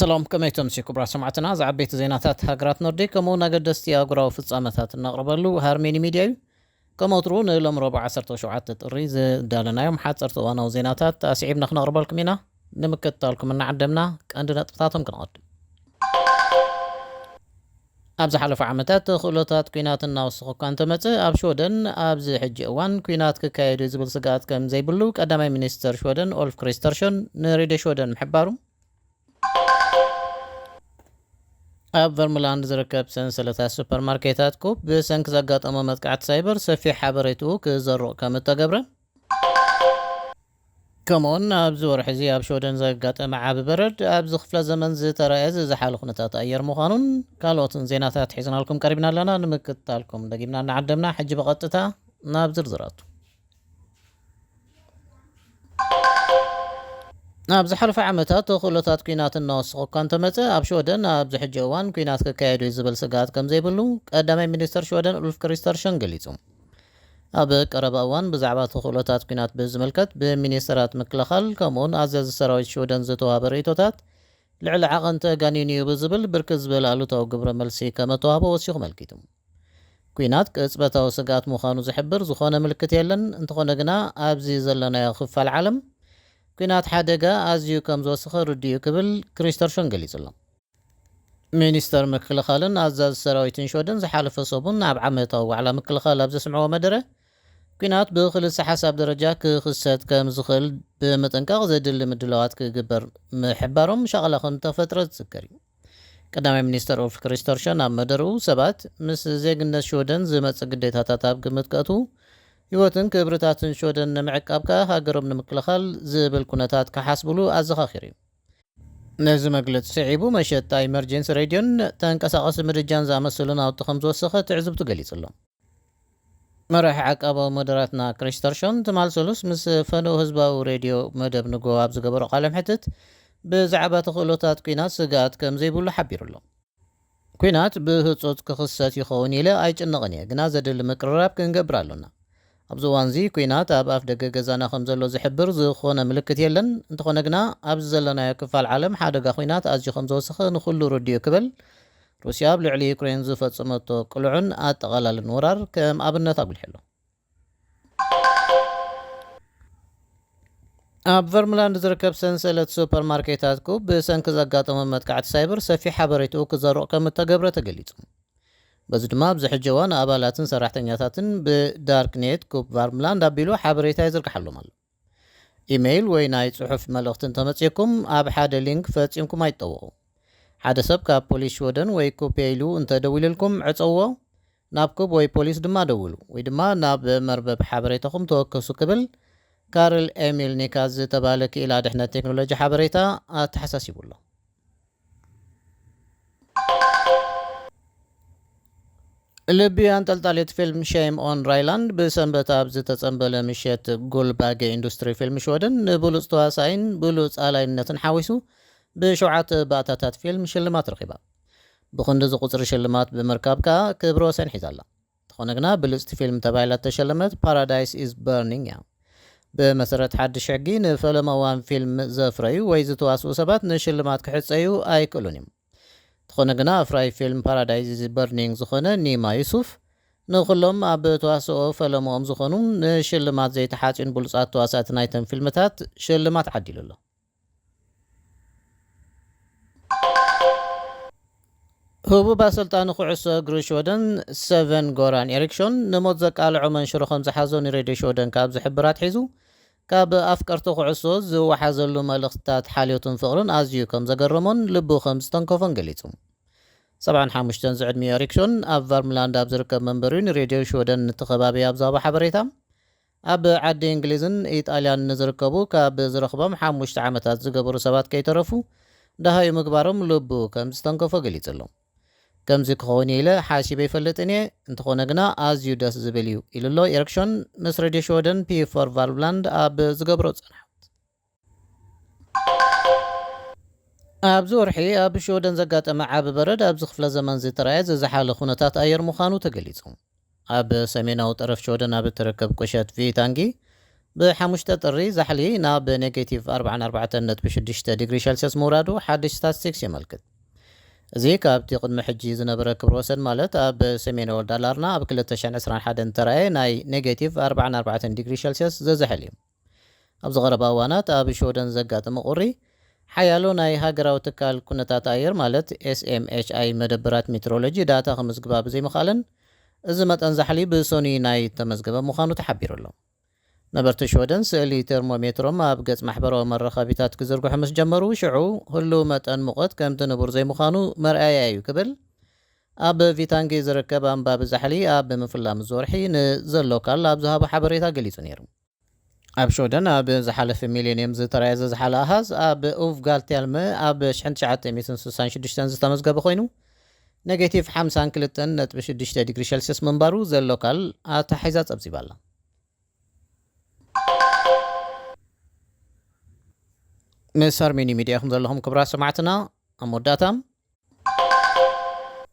ሰላም፣ ከመይ ተምሲ ክቡራት ሰማዕትና? ዝዓበይቲ ዜናታት ሃገራት ኖርዲክ ከምኡ እውን ኣገደስቲ ኣህጉራዊ ፍጻመታት እናቕርበሉ ሃርሜኒ ሚድያ እዩ። ከም ወትሩ ንሎም ረቡዕ ዓሰርተ ሸውዓተ ጥሪ ዝዳለናዮም ሓፀርቲ እዋናዊ ዜናታት ኣስዒብና ክነቕርበልኩም ኢና። ንምክትታልኩም እናዓደምና ቀንዲ ነጥብታቶም ክንቐድም። ኣብ ዝሓለፈ ዓመታት ተኽእሎታት ኲናት እናወሰኸ እኳ እንተመጸ፣ ኣብ ሽወደን ኣብዚ ሕጂ እዋን ኲናት ክካየድ እዩ ዝብል ስግኣት ከም ዘይብሉ ቀዳማይ ሚኒስተር ሽወደን ኦልፍ ክሪስተርሾን ንሬድዮ ሽወደን ምሕባሩ፣ ኣብ ቨርምላንድ ዝርከብ ሰንሰለታት ሱፐርማርኬታት ኩፕ ብሰንኪ ዘጋጠሞ መጥቃዕቲ ሳይበር ሰፊሕ ሓበሬትኡ ክዘርቕ ከም እተገብረ፣ ከምኡውን ኣብዚ ወርሒ እዚ ኣብ ሽወደን ዘጋጠመ ዓቢ በረድ ኣብዚ ክፍለ ዘመን ዝተራእየ ዝዘሓለ ኩነታት ኣየር ምዃኑን ካልኦትን ዜናታት ሒዝናልኩም ቀሪብና ኣለና። ንምክትታልኩም ደጊምና እናዓደምና፣ ሕጂ ብቐጥታ ናብ ዝርዝራቱ። ኣብ ዝሓለፈ ዓመታት ተኽእሎታት ኲናት እናወሰኸ እኳ እንተመጸ፣ ኣብ ሽወደን ኣብዚ ሕጂ እዋን ኲናት ክካየድ እዩ ዝብል ስግኣት ከም ዘይብሉ ቀዳማይ ሚኒስተር ሽወደን ኡልፍ ክሪስተርሸን ገሊጹ። ኣብ ቀረባ እዋን ብዛዕባ ተኽእሎታት ኲናት ብዝምልከት ብሚኒስተራት ምክልኻል ከምኡውን ኣዛዚ ሰራዊት ሽወደን ዝተዋህበ ርእይቶታት ልዕሊ ዓቐን ተጋኒኑ እዩ ብዝብል ብርክት ዝበለ ኣሉታዊ ግብረ መልሲ ከም እተዋህቦ ወሲኹ መልኪቱ። ኲናት ቅጽበታዊ ስግኣት ምዃኑ ዝሕብር ዝኾነ ምልክት የለን፣ እንተኾነ ግና ኣብዚ ዘለናዮ ክፋል ዓለም ኲናት ሓደጋ ኣዝዩ ከም ዝወሰኸ ርዱእ እዩ ክብል ክሪስተርሾን ገሊጹ ኣሎ። ሚኒስተር ምክልኻልን ኣዛዚ ሰራዊትን ሽወደን ዝሓለፈ ሰሙን ኣብ ዓመታዊ ዋዕላ ምክልኻል ኣብ ዘስምዕዎ መደረ፣ ኲናት ብክልሰ ሓሳብ ደረጃ ክኽሰት ከም ዝኽእል ብምጥንቃቕ ዘድሊ ምድላዋት ክግበር ምሕባሮም ሻቕላ ከም ተፈጥረ ዝዝከር እዩ። ቀዳማይ ሚኒስተር ኡልፍ ክሪስተርሸን ኣብ መደርኡ፣ ሰባት ምስ ዜግነት ሽወደን ዝመጽእ ግዴታታት ኣብ ግምት ከእትዉ፣ ህይወትን ክብርታትን ሽወደን ንምዕቃብ ከኣ ሃገሮም ንምክልኻል ዝብል ኩነታት ክሓስብሉ ኣዘኻኺሩ እዩ። ነዚ መግለጺ ስዒቡ፣ መሸጣ ኢመርጀንሲ ሬድዮን ተንቀሳቐሲ ምድጃን ዝኣመሰሉ ናውቲ ከም ዝወሰኸ ትዕዝብቱ ገሊጹ ኣሎ። መራሒ ዓቃባዊ መደራትና ክሪስተርሾን ትማል ሰሉስ ምስ ፈነው ህዝባዊ ሬድዮ መደብ ንጎ ኣብ ዝገበሮ ቃለ ምሕትት፣ ብዛዕባ ተኽእሎታት ኲናት ስግኣት ከም ዘይብሉ ሓቢሩ ኣሎ። ኲናት ብህጹጽ ክኽሰት ይኸውን ኢለ ኣይጭነቕን እየ፣ ግና ዘድሊ ምቅርራብ ክንገብር ኣሎና። ኣብዚ እዋንዚ ኲናት ኣብ ኣፍ ደገ ገዛና ከም ዘሎ ዝሕብር ዝኾነ ምልክት የለን። እንተኾነ ግና ኣብዚ ዘለናዮ ክፋል ዓለም ሓደጋ ኲናት ኣዝዩ ከም ዝወሰኸ ንኹሉ ርድኡ ክብል ሩስያ ኣብ ልዕሊ ዩክሬን ዝፈጸመቶ ቅሉዕን ኣጠቓላልን ወራር ከም ኣብነት ኣጉሊሑ ኣሎ። ኣብ ቨርምላንድ ዝርከብ ሰንሰለት ሱፐርማርኬታት ኩብ ብሰንኪ ዘጋጠመ መጥቃዕቲ ሳይበር ሰፊሕ ሓበሬትኡ ክዘርቕ ከም እተገብረ ተገሊጹ። በዚ ድማ ኣብዚ ሕጂ እዋን ኣባላትን ሰራሕተኛታትን ብዳርክኔት ኩብ ቨርምላንድ ኣቢሉ ሓበሬታ ይዝርግሓሎም ኣሎ። ኢሜይል ወይ ናይ ጽሑፍ መልእኽቲ እንተመጺእኩም ኣብ ሓደ ሊንክ ፈጺምኩም ኣይትጠውቑ። ሓደ ሰብ ካብ ፖሊስ ሽወደን ወይ ኩፔ ኢሉ እንተደዊልልኩም ዕጸውዎ፣ ናብ ኩብ ወይ ፖሊስ ድማ ደውሉ ወይ ድማ ናብ መርበብ ሓበሬታኹም ተወከሱ ክብል ካርል ኤሚል ኒካዝ ዝተባህለ ክኢላ ድሕነት ቴክኖሎጂ ሓበሬታ ኣተሓሳሲቡ ኣሎ። ልቢ ኣንጠልጣሊት ፊልም ሼም ኦን ራይላንድ ብሰንበት ኣብ ዝተጸንበለ ምሸት ጉልባገ ኢንዱስትሪ ፊልም ሽወደን ንብሉጽ ተዋሳኢን ብሉጽ ኣላይነትን ሓዊሱ ብሸውዓተ ባእታታት ፊልም ሽልማት ረኺባ። ብኽንዲ እዚ ቁጽሪ ሽልማት ብምርካብ ከኣ ክብረ ወሰን ሒዛ ኣላ። እንተኾነ ግና ብልጽቲ ፊልም ተባሂላ እተሸለመት ፓራዳይስ ኢዝ በርኒንግ እያ። ብመሰረት ሓድሽ ሕጊ ንፈለማ እዋን ፊልም ዘፍረዩ ወይ ዝተዋስኡ ሰባት ንሽልማት ክሕጸዩ ኣይክእሉን እዮም። እንተኾነ ግና ኣፍራይ ፊልም ፓራዳይዝ በርኒንግ ዝኾነ ኒማ ዩሱፍ ንኹሎም ኣብ ተዋስኦ ፈለምኦም ዝኾኑ ንሽልማት ዘይተሓጽዩን ብሉጻት ተዋሳእቲ ናይተን ፊልምታት ሽልማት ዓዲሉ ኣሎ። ህቡብ ኣሰልጣኒ ኩዕሶ እግሪ ሽወደን ሰቨን ጎራን ኤሪክሾን ንሞት ዘቃልዖ መንሽሮ ከም ዝሓዞ ንሬድዮ ሽወደን ካብ ዝሕብር ኣትሒዙ ካብ ኣፍቀርቲ ኩዕሶ ዝወሓዘሉ መልእኽትታት ሓልዮትን ፍቕርን ኣዝዩ ከም ዘገረሞን ልቡ ከም ዝተንከፎን ገሊጹ። ሰብዓን ሓሙሽተን ዝዕድሚኡ ኤሪክሾን ኣብ ቫርምላንድ ኣብ ዝርከብ መንበሪኡ ንሬድዮ ሽወደን ንተኸባቢ ኣብ ዝሃቦ ሓበሬታ፣ ኣብ ዓዲ እንግሊዝን ኢጣልያን ንዝርከቡ ካብ ዝረኽቦም ሓሙሽተ ዓመታት ዝገበሩ ሰባት ከይተረፉ ደሃዩ ምግባሮም ልቡ ከም ዝተንከፎ ገሊጹ ኣሎ። ከምዚ ክኸውን ኢለ ሓሲበ ይፈልጥን እየ፣ እንተኾነ ግና ኣዝዩ ደስ ዝብል እዩ ኢሉ ኣሎ ኤሪክሾን ምስ ሬድዮ ሽወደን ፒ ፎር ቫርምላንድ ኣብ ዝገብሮ ጸናሕት። ኣብዚ ወርሒ ኣብ ሽወደን ዘጋጠመ ዓቢ በረድ ኣብዚ ክፍለ ዘመን ዝተራእየ ዝዘሓለ ኩነታት ኣየር ምዃኑ ተገሊጹ። ኣብ ሰሜናዊ ጠረፍ ሽወደን ኣብ እትርከብ ቁሸት ቪታንጊ ብሓሙሽተ ጥሪ ዛሕሊ ናብ ኔጌቲቭ ኣርባዓን ኣርባዕተን ነጥቢ ሽዱሽተ ዲግሪ ሸልሲየስ ምውራዱ ሓድሽ ስታትስቲክስ የመልክት። እዚ ካብቲ ቅድሚ ሕጂ ዝነበረ ክብረ ወሰን፣ ማለት ኣብ ሰሜናዊ ዳላርና ኣብ ክልተ ሽሕን ዕስራን ሓደን እተራእየ ናይ ኔጌቲቭ ኣርባዓን ኣርባዕተን ዲግሪ ሸልሲየስ ዘዝሕል እዩ። ኣብዚ ቀረባ እዋናት ኣብ ሽወደን ዘጋጠመ ቁሪ ሓያሎ ናይ ሃገራዊ ትካል ኩነታት ኣየር፣ ማለት ኤስኤምኤችኣይ፣ መደበራት ሜትሮሎጂ ዳታ ክምዝግባ ብዘይምኽኣለን፣ እዚ መጠን ዛሕሊ ብሶኒ ናይ ተመዝገበ ምዃኑ ተሓቢሩ ኣሎ። ነበርቲ ሽወደን ስእሊ ቴርሞሜትሮም ኣብ ገጽ ማሕበራዊ መራኸቢታት ክዝርግሑ ምስ ጀመሩ፣ ሽዑ ህሉው መጠን ሙቐት ከምቲ ንቡር ዘይምዃኑ መርኣያ እዩ ክብል ኣብ ቪታንጊ ዝርከብ ኣንባቢ ዛሕሊ ኣብ ምፍላ ምስ ዝወርሒ ንዘሎካል ኣብ ዝሃቦ ሓበሬታ ገሊጹ ነይሩ። ኣብ ሽወደን ኣብ ዝሓለፈ ሚሊዮን ዝተራእየ ዘዝሓለ ኣሃዝ ኣብ ኡቭጋልትያልመ ኣብ ሽሕን ትሽዓተ ሚእትን ስሳን ሽዱሽተን ዝተመዝገበ ኮይኑ፣ ኔጌቲቭ ሓምሳን ክልተን ነጥቢ ሽዱሽተ ዲግሪ ሸልሲየስ ምንባሩ ዘሎካል ኣተሓሒዛ ጸብጺባ ኣላ። ምስ ኣርሜኒ ሚድያ ኢኹም ዘለኹም ክቡራት ሰማዕትና። ኣብ መወዳእታ፣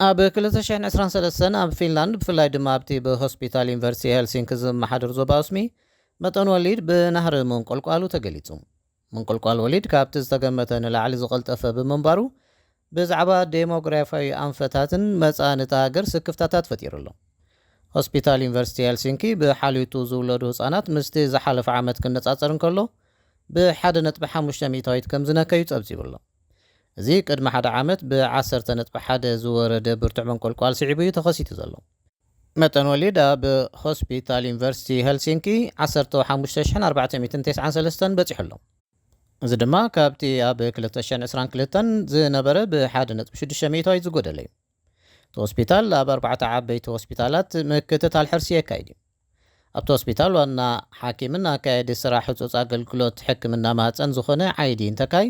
ኣብ ክልተ ሽሕን ዕስራን ሰለስተን ኣብ ፊንላንድ፣ ብፍላይ ድማ ኣብቲ ብሆስፒታል ዩኒቨርሲቲ ሄልሲንኪ ዝመሓደር ዞባ ኣስሚ፣ መጠን ወሊድ ብናህሪ ምንቆልቋሉ ተገሊጹ። ምንቆልቋል ወሊድ ካብቲ ዝተገመተ ንላዕሊ ዝቐልጠፈ ብምንባሩ፣ ብዛዕባ ዴሞግራፊያዊ ኣንፈታትን መጻኢ እታ ሃገር ስክፍታታት ፈጢሩ ኣሎ። ሆስፒታል ዩኒቨርሲቲ ሄልሲንኪ ብሓልዮቱ ዝውለዱ ህጻናት ምስቲ ዝሓለፈ ዓመት ክነጻጸር እንከሎ፣ ብሓደ ነጥቢ ሓሙሽተ ሚእታዊት ከም ዝነከዩ ጸብጺቡ ኣሎ። እዚ ቅድሚ ሓደ ዓመት ብዓሰርተ ነጥቢ ሓደ ዝወረደ ብርቱዕ መንቆልቋል ስዒቡ እዩ ተኸሲቱ ዘሎ። መጠን ወሊድ ኣብ ሆስፒታል ዩኒቨርሲቲ ሄልሲንኪ ዓሰርተ ሓሙሽተ ሽሕን ኣርባዕተ ሚእትን ተስዓን ሰለስተን በጺሑ ኣሎ። እዚ ድማ ካብቲ ኣብ ክልተ ሽሕን ዕስራን ክልተን ዝነበረ ብሓደ ነጥቢ ሽዱሽተ ሚእታዊት ዝጎደለ እዩ። እቲ ሆስፒታል ኣብ ኣርባዕተ ዓበይቲ ሆስፒታላት ምክትታል ሕርሲ የካይድ እዩ። ኣብቲ ሆስፒታል ዋና ሓኪምን ኣካየዲ ስራሕ ህጹጽ ኣገልግሎት ሕክምና ማህጸን ዝኾነ ዓይዲ እንተካይ፣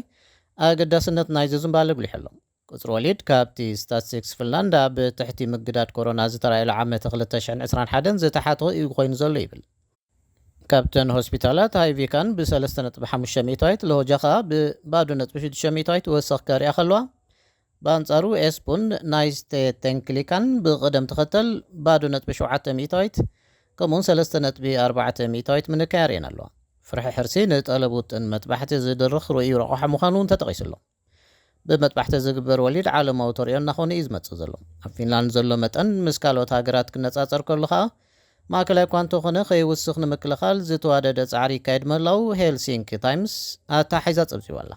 ኣገዳስነት ናይዚ ዝንባለ ኣጉሊሑ ኣሎ። ቁጽሪ ወሊድ ካብቲ ስታትስቲክስ ፊንላንድ ኣብ ትሕቲ ምግዳድ ኮሮና ዝተራእየሉ ዓመት ክልተ ሽሕን ዕስራን ሓደን ዝተሓተ እዩ ኮይኑ ዘሎ ይብል። ካብተን ሆስፒታላት፣ ሃይቪካን ብሰለስተ ነጥቢ ሓሙሽተ ሚእታዊት፣ ሎሆጃ ኸኣ ብባዶ ነጥቢ ሽዱሽተ ሚእታዊት ወሰኽ ከርእያ ከለዋ፣ ብኣንጻሩ ኤስፑን ናይስቴ ቴንክሊካን ብቕደም ተኸተል ባዶ ነጥቢ ሸውዓተ ሚእታዊት፣ ከምኡውን ሰለስተ ነጥቢ ኣርባዕተ ሚእታዊት ምንካይ ኣርእየን ኣለዋ። ፍርሒ ሕርሲ ንጠለብ ውጥን መጥባሕቲ ዝድርኽ ርኡይ ረቑሓ ምዃኑ እውን ተጠቒሱ ኣሎ። ብመጥባሕቲ ዝግበር ወሊድ ዓለማዊ ተርእዮ እናኾነ እዩ ዝመጽእ ዘሎ። ኣብ ፊንላንድ ዘሎ መጠን ምስ ካልኦት ሃገራት ክነጻጸር ከሎ ኸኣ፣ ማእከላይ እኳ እንተኾነ፣ ከይውስኽ ንምክልኻል ዝተዋደደ ጻዕሪ ይካየድ ምህላው ሄልሲንኪ ታይምስ ኣተሓሒዛ ጸብጺባ ኣላ።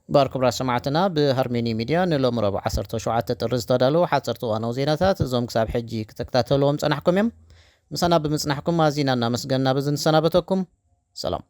ባር ክቡራት ሰማዕትና፣ ብሃርሜኒ ሚድያ ንሎሚ ረቡዕ ዓሰርተ ሸውዓተ ጥሪ ዝተዳለዉ ሓጸርቲ እዋናዊ ዜናታት እዞም ክሳብ ሕጂ ክትከታተልዎም ጸናሕኩም እዮም። ምሳና ብምጽናሕኩም ኣዚና እናመስገንና በዚ ንሰናበተኩም። ሰላም።